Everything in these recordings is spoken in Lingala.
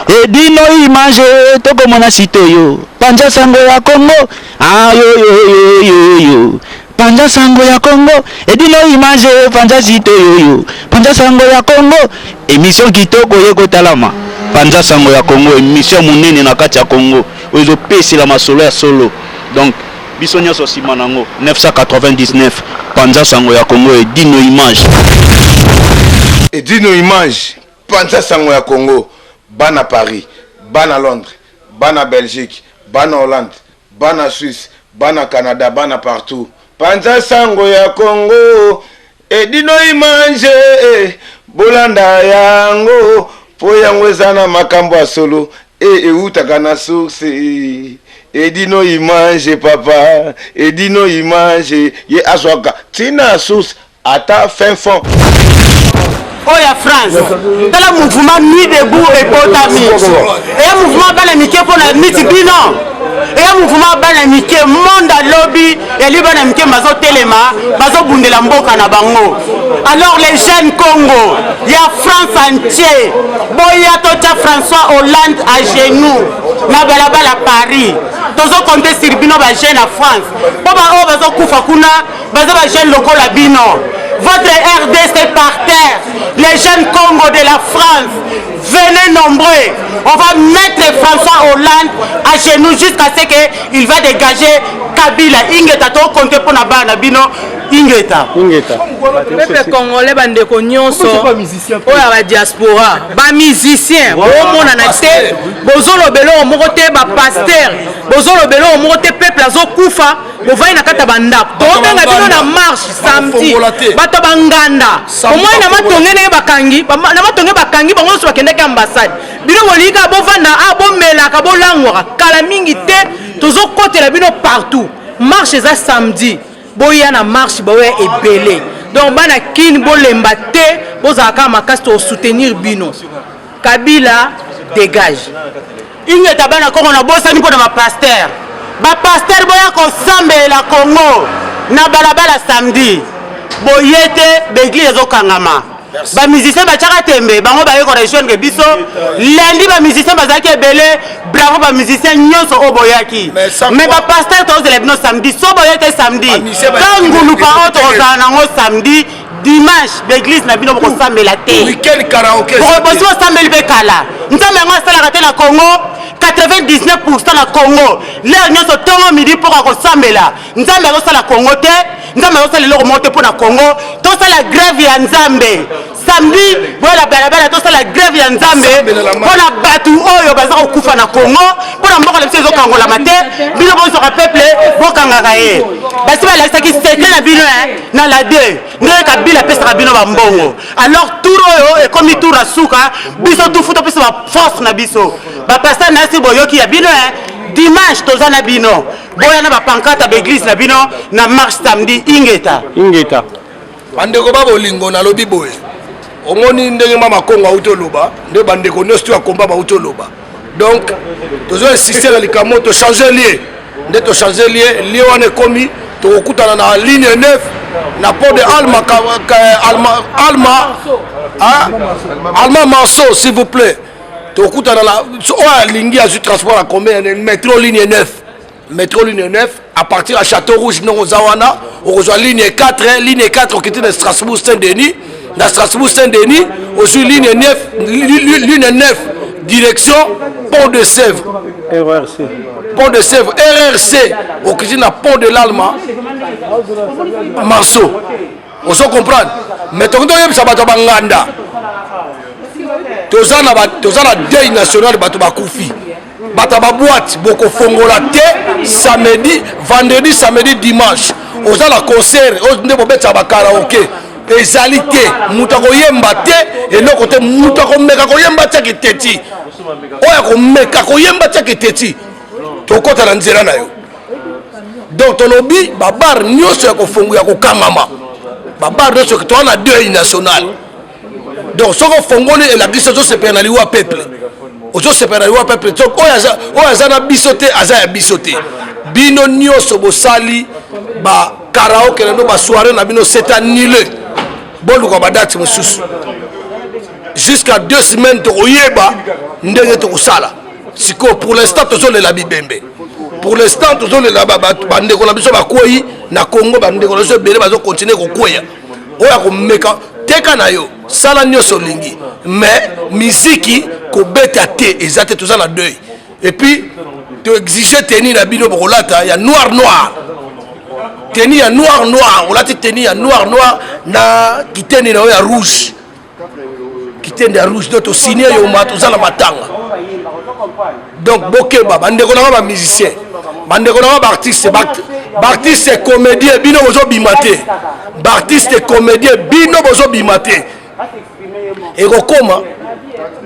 Edino image tokomona site oyo panza sango ya Congo ayoyoyoyoyo panza sango ya Congo Edino image panza site oyo panza sango ya Congo emission kitoko ye kotalama panza sango ya Congo emission monene na kati ya Congo oyo ezopesela masolo ya solo donc biso nyonso nsima nango 999 panza sango ya Congo Edino image. Edino image Panza sango ya Congo bana Paris, bana Londres, bana Belgique, bana Hollande, bana Suisse, bana Canada, bana partout. Panza sango ya Congo Edino image bolanda yango po yango eza na makambo ya solo e ewutaka na source Edino image papa Edino image ye azwaka tina source Ata fin fond. Oyo ya France tala mouvement nuit debout ebotami eya mouvement bana mike mpo na miti bino eya mouvement bana mike monde alobi eli bana mike bazotelema bazobundela mboka na bango alors les jeunes congo ya france entier boya totya françois hollande à genoux na balabala paris tozokonte sur bino bajeune ya france mpo baoyo bazokufa kuna Baza ba jeunes lokola bino. Votre RDC par terre, les jeunes Congo de la France, venez nombreux. On va mettre François Hollande à genoux jusqu'à ce qu'il va dégager Kabila. Ingeta to compter pour na bana bino. Ingeta. Ingeta. Peuple congolais bandeko nyonso oyo ya badiaspora bamusicien bomonana te bozoloba eloko moko te bapaster bozoloba eloko moko te peuple azokufa bovandi na kati ya bandako tobenga bino na marche samedi bato ya banganda omoni na matonge ndenge bakangi na matonge bakangi bango nyonso bakendaki ambassade bino bolingi kaka bovanda a ah, bomelaka bolangwaka kala mingi te tozokotela bino partout marche eza samedi boya na marche boya ebele donc bana kin bolemba te bozala kaka makasi tosoutenir bino kabila dégage Ingeta bana Congo na bosani mpo na ba pasteur. Ba pasteur boya kosambelela Congo na balabala samedi. Boye te ba eglise ezokangama. Ba musiciens batiaka tembe bango baye ko rejoindre biso lundi ba musiciens bazalaki ebele bravo ba musiciens nyonso oyo boyaki mais ba pasteur tozela bino samedi so boye te samedi kanguluka oyo tokozala nango samedi dimanche baeglise na bino bokosambela te bosi bosambeli mpe kala nzambe yango asalaka te na congo 99 pourcent na congo lere nyonso ntongo midi mpoka kosambela nzambe azosala congo te nzambe azosala eloko moko te mpo na congo tosala grève ya nzambe samedi boyala balabala tosala grève ya nzambe mpo na bato oyo baza kokufa na congo mpo na mboka na biso ezokangolama te bino bozwaka peuple bokangaka ye basi balakisaki sekre na bino na la 2 ndenge kabila apesaka bino bambongo alors tour oyo ekomi tour ya suka biso tufu topesa baforce na biso bapasta nasi boyoki ya bino dimanche toza na bino boya na bapancarte ya baeglise na bino na marche samedi ingeta ingeta Bandeko ba bolingo, nalobi boye, omoni ndenge mama Kongo auti oloba, nde bandeko nyonso to ya komba bauti oloba. Donc tozo insister na likambo, to changer lieu, nde to changer lieu, lieu wana ekomi tokokutana na ligne 9 na port de Alma, Alma, Alma, hein? Alma Marceau, s'il vous plaît. Tokokutana na oyo alingi azwi transport na combien metro ligne 9 Metro ligne 9 à partir ya Château Rouge ndongo oza wana okozwa ligne 4 ligne 4 okiti na Strasbourg Saint-Denis na Strasbourg Saint-Denis ozwi ligne 9 ligne 9 direction Pont de Sèvres RRC Pont de Sèvres RRC okiti na Pont de l'Alma Marceau ozo comprendre mais tokoki toyebisa bato ya banganda toza na toza na deuil national bato bakufi bato ya baboite bokofongola te samedi vendredi samedi dimanche oza na concert oyo nde bobetaka bakaraoke ezali te moto akoyemba te eloko te moto akomeka koyemba tiaki teti oyo akomeka koyemba tiaki teti tokɔta na nzela na yo donc tolobi babar nyonso ya kofongo ya kokangama babar nyonso toza na deuil national donc soki ofongoli elakisi ozosepela na liwa peuple ozosepela na liwa peuple donc oyo aza na biso te aza ya biso te bino nyonso bosali ba karaoke na bino basoirée na bino c'est annulé boluka badate mosusu. Jusqu'à deux semaines tokoyeba ndenge tokosala. Sikoyo pour l'instant tozolela bibembe, pour l'instant tozolela bandeko na biso bakwei na Congo, bandeko na biso ebele bazokontinue kokweya. Oyo akomeka teka na yo, sala nyonso olingi, mais miziki kobeta te, eza te, toza na deuil. Et puis toexige tenue na bino bokolata ya noir noir, tenue ya noir noir, olati tenue ya noir noir na kiteni na yo ya rouge, kitende ya rouge. Donc tosigne yo ma toza na matanga. Donc bokeba, bandeko nanga bamusicien, bandeko nanga baartiste, baartiste comédien, bino bozobima te, baartiste comédien, bino bozobima te. Ekokoma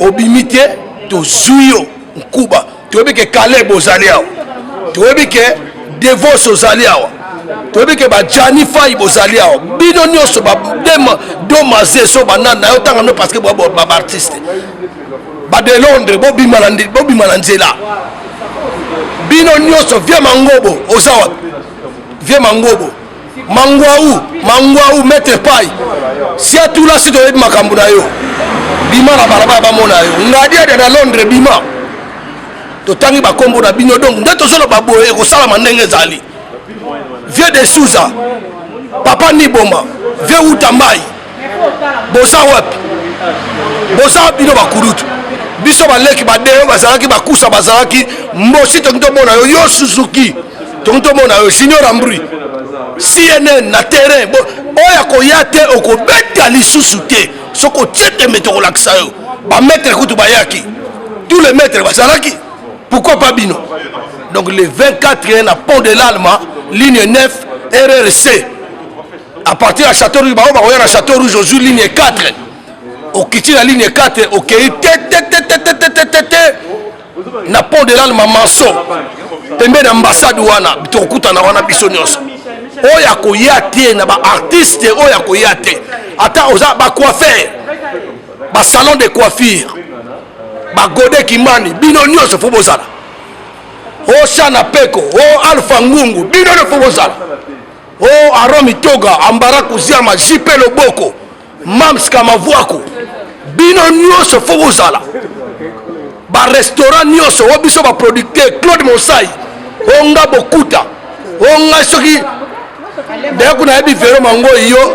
obimi te, tozwi yo nkuba. Toyebi ke Kaleb ozali awa, toyebi ke Devos ozali awa, toyebi ke bajani fai bozali awa, bino nyonso badomaze so banani na yo ntanga no, parce que baartiste bade Londres bobima na nzela, bino nyonso. Vie Mangobo oza wapi? Vie Mangobo, Mangwau, Mangwau, maître pai siatula, si toyebi makambo na yo, bima na balabala bamona yo. Ngadiadia na Londres, bima, totangi bakombo na bino. Donc nde tozoloba boye, ekosalama ndenge ezali. Vieux de Souza, papa Niboma, vieux Utambai, boza wapi? Boza wapi bino bakulutu? Biso baleki badeyo bazalaki bakusa, bazalaki mbosi, tongi tomona yo, yo Suzuki, tongi tomona yo Junior Ambri CNN na terrain. Oyo akoya te, okobeta lisusu te. Soki otie tembe, tokolakisa yo. Bamaître kutu bayaki, tous les maîtres bazalaki, pourquoi pas bino? Donc le 24 na pont de l'Alma, ligne 9 RRC, à partir ya Château Rouge. Bango bakoya na Château Rouge, ozwi ligne 4, okiti na ligne 4, okei te te te te te te te te te na pont de l'Alma, Manso, pembeni na ambassade wana, tokokutana wana biso nyonso. Oyo akoya te na baartiste, oyo akoya te, ata oza bacoiffeur, basalon de coiffure, bagode kimani, bino nyonso fo bozala. O Shana Peko, o Alpha Ngungu, bino nyonso fo bozala. O Aron Mitoga, Ambara Kuziama, JP Loboko, Mams Kamavwako, bino nyonso fo bozala. Barestaurant nyonso, o biso baproducteur Claude Mosai, o nga Bokuta, o ngai soki daye kuna yebi Vero Mangoi, yo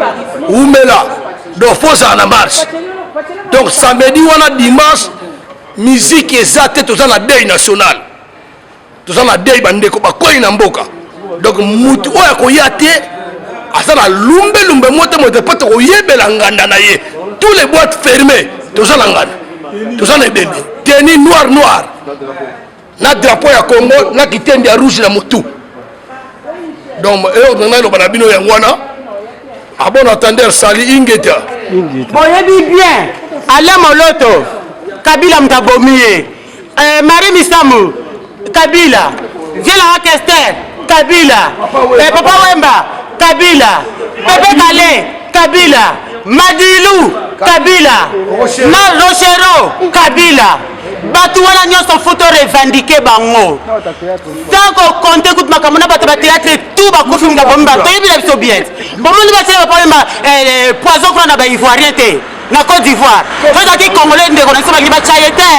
umela. Donc fo ozala na marche. Donc samedi wana, dimanche, musique eza te, toza na deuil national, toza na deuil, bandeko bakwei na mboka. Donc mutu oyo akoya te aza na lumbelumbe mote mote, mpo tokoyebela nganda na ye. Tous les boîtes fermées, toza na nganda, toza na ebembe. Tenue noir noir na drapeau ya Congo na kitendi ya rouge na motu. Donc eloko nanga eloba na bino yango wana. À bon entendeur, sali, ingeta. Boyebi bien, Alain Moloto, Kabila moto abomi ye. Marie Misamu, Kabila. Viela Kester, Kabila. Papa Wemba, Kabila. Pepe Kale, Kabila. Madilu, Kabila. Ma Rochero, Kabila. Bato wana nyonso faut to revendiquer bango sans kocompter kutu makambo na bato bathéâtre tout bakufi moto abomi bato, toyebi na biso bien. Bomoni batia Papa Wemba poison kuna na baivoirien te, na Côte d'Ivoire. Tozalaki congolais, ndeko na biso, balingi batya ye te.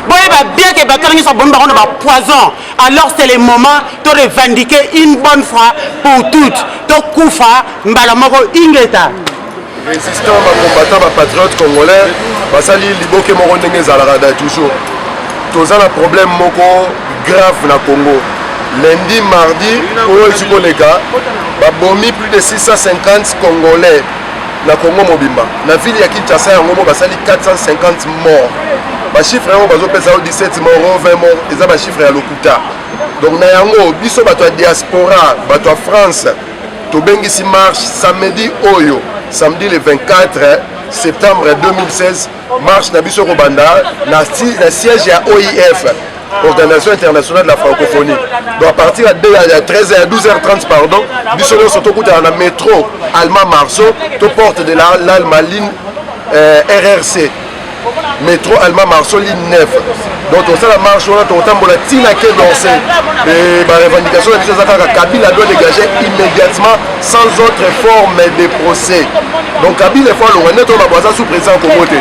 Boyeba bien ke bato wana nyonso abomi bango na bapoison. Alors c'est le moment to revendiquer une bonne fois pour toutes, tokufa mbala moko. Ingeta. Résistant, bacombattant, bapatriote congolais basali liboke moko ndenge ezalaka da toujours. Toza na problème moko grave na Congo. Lundi, mardi oyo ezi koleka, babomi plus de 650 congolais na Congo mobimba. Na ville ya Kinshasa yango mo basali 450 morts. Bachiffre yango bazopesa yo 17 morts, 20 morts, eza bachiffre ya lokuta. Donc na yango, biso bato ya diaspora, bato ya France, tobengisi marche samedi oyo, samedi le 24 septembre 2016. Marche na biso kobanda na siège ya OIF, Organisation internationale de la francophonie. Donc à partir ya 13 ya 12h30, pardon, biso nyonso tokutana na métro Alma Marceau to porte de l'Alma, ligne RRC. Metro Allemand Marceau ligne 9. Donc tosala marche wana tokotambola ti na Quai d'Orsay. Et ba revendication na biso eza kaka Kabila doit dégager immédiatement sans autre forme de procès. Donc Kabila il faut alongwa nde toloba aza sous président Congo te.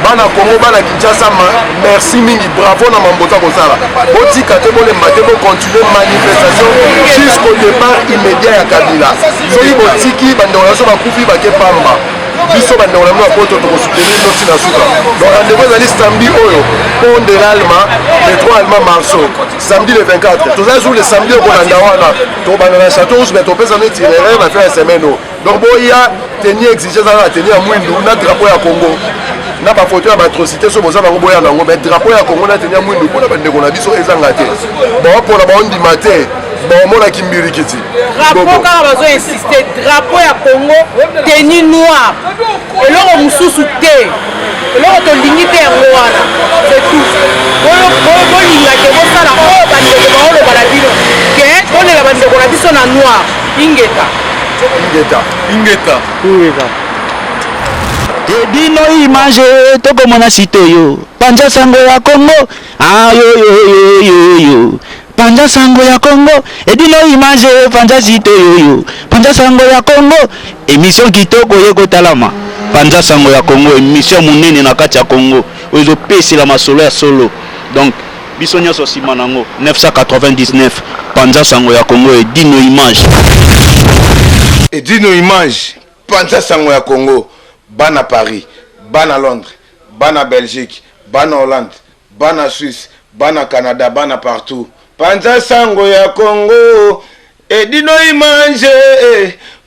Bana Congo bana Kinshasa merci mingi bravo na mambo oza kosala. Botika te bolemba te bo continuer manifestation jusqu'au départ immédiat ya Kabila. Soki botiki bandeko na biso bakufi bake pamba. Biso bandeko na bino ya poto tokosoutenir bino ntina suka. Donc rendez-vous ezali samedi oyo pont de l'Alma, métro Allemand Marceau, samedi le 24. Toza jour le samedi okolanda wana tokobanda na Château Rouge, mais topesa no itinéraire na fin ya semaine oyo. Donc boya tenue exige eza kaka tenue ya mwindu na drapeau ya Congo na bafoto ya baatrocité so boza bango boya nango, mais drapeau ya Congo na tenue ya mwindu mpona bandeko na biso ezanga te. Baopona baondima te, baomona kimbirikiti. Drapeau kaka bazo insiste, drapeau ya Congo, tenue noire, eloko mosusu te, eloko tolingi te yango wana, c'est tout. Bolinga te bosala oyo bandeko baoloba na bino ke bolela bandeko na biso na noir. Ingeta, ingeta, ingeta, ingeta. Edino image tokomona site oyo panza sango ya Congo ayoyoyoyoyo panza sango ya Congo edino image panza site oyo panza sango ya Congo émission kitoko ye kotalama panza sango ya Congo émission monene na kati ya Congo oyo ezopesela masolo ya solo. Donc biso nyonso nsima nango 999 panza sango ya Congo edino image. Edino image panza sango ya Congo bana Paris, bana Londres, bana Belgique, bana Hollande, bana Suisse, bana Canada, bana partout. Panza sango ya Congo edino image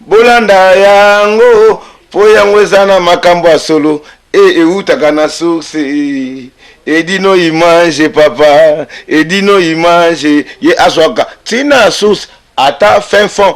bolanda yango po yango eza na makambo ya solo e eutaka na source. Edino image papa, edino image ye azwaka ntina source ata fin fond.